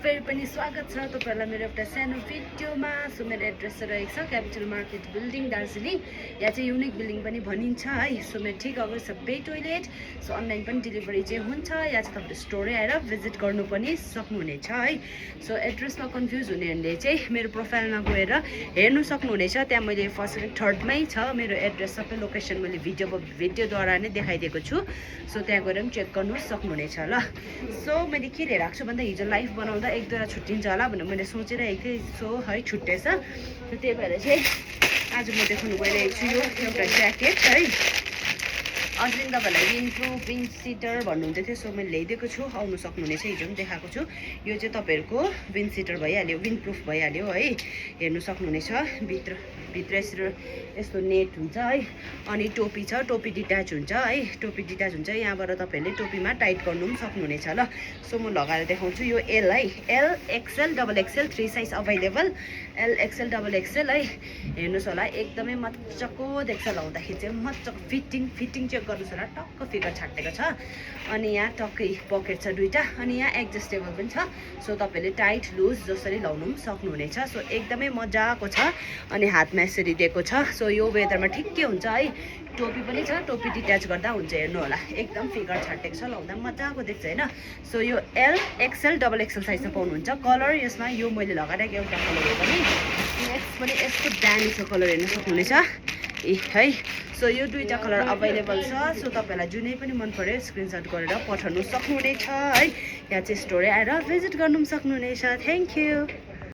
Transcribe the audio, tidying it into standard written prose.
फेरि पनि स्वागत छ तपाईहरुलाई मेरो एउटा सानो भिडियोमा। सो मेरो एड्रेस रहेको छ क्यापिटल मार्केट बिल्डिङ दार्जिलिङ। यहाँ चाहिँ युनिक बिल्डिङ पनि भनिन्छ है। सो मेरो ठिक अगाडि छ बे टोइलेट। सो अनलाइन पनि डेलिभरी चाहिँ हुन्छ। यहाँ चाहिँ तपाईले स्टोरै आएर भिजिट गर्नु पनि सक्नुहुनेछ है। सो एड्रेसमा कन्फ्युज हुनेहरूले चाहिँ मेरो प्रोफाइलमा गएर हेर्नु सक्नुहुनेछ। त्यहाँ मैले फर्स्ट थर्डमै छ मेरो एड्रेस, सबै लोकेसन मैले भिडियोद्वारा नै देखाइदिएको छु। सो त्यहाँ गएर पनि चेक गर्नु सक्नुहुनेछ ल। सो मैले के लिएर आएको छु भन्दा हिजो लाइभ बनाउँदा एक दुईवटा छुट्टिन्छ होला भनेर मैले सोचिरहेको थिएँ। सो है छुट्टेछ। त्यही भएर चाहिँ आज म देखाउनु गइरहेको छु यो एउटा ज्याकेट है। अस्ति तपाईँहरूलाई विन्डप्रुफ विन्ड सिटर भन्नुहुँदै थियो। सो मैले ल्याइदिएको छु, आउनु सक्नुहुनेछ। हिजो पनि देखाएको छु। यो चाहिँ तपाईँहरूको विन्ड सिटर भइहाल्यो, विन्डप्रुफ भइहाल्यो है। हेर्नु सक्नुहुनेछ। भित्र यस्तो नेट हुन्छ है। अनि टोपी छ, टोपी डिट्याच हुन्छ है। टोपी डिट्याच हुन्छ। यहाँबाट तपाईँहरूले टोपीमा टाइट गर्नु पनि सक्नुहुनेछ ल। सो म लगाएर देखाउँछु। यो एल है, L XL double XL 3 size available. L XL double XL है। हेर्नुहोस् होला एकदमै मजाको देख्छ लाउँदाखेरि चाहिँ। मजाको फिटिङ चेक गर्नुहोस् होला। टक्क फिगर छाटेको छ। अनि यहाँ टक्कै पकेट छ दुईवटा। अनि यहाँ एडजस्टेबल पनि छ। सो तपाईँले टाइट लुज जसरी लाउनु पनि सक्नुहुनेछ। सो एकदमै मजाको छ। अनि हातमा यसरी दिएको छ। सो यो वेदरमा ठिकै हुन्छ है। टोपी पनि छ, टोपी डिट्याच गर्दा हुन्छ। हेर्नु होला एकदम फिगर छाटेको छ, लाउँदा मजाको देख्छ होइन। सो यो एल एक्सएल डबल एक्सएल साइजमा पाउनुहुन्छ। कलर यसमा यो मैले लगाइरहेको एउटा कलर हो पनि। नेक्स्ट पनि यस्तो दामी छ कलर, हेर्नु सक्नुहुनेछ है। सो यो दुईवटा कलर अभाइलेबल छ। सो तपाईँलाई जुनै पनि मन पर्यो स्क्रिनसट गरेर पठाउनु सक्नुहुनेछ है। यहाँ चाहिँ स्टोरै आएर भिजिट गर्नु पनि सक्नुहुनेछ। Thank you.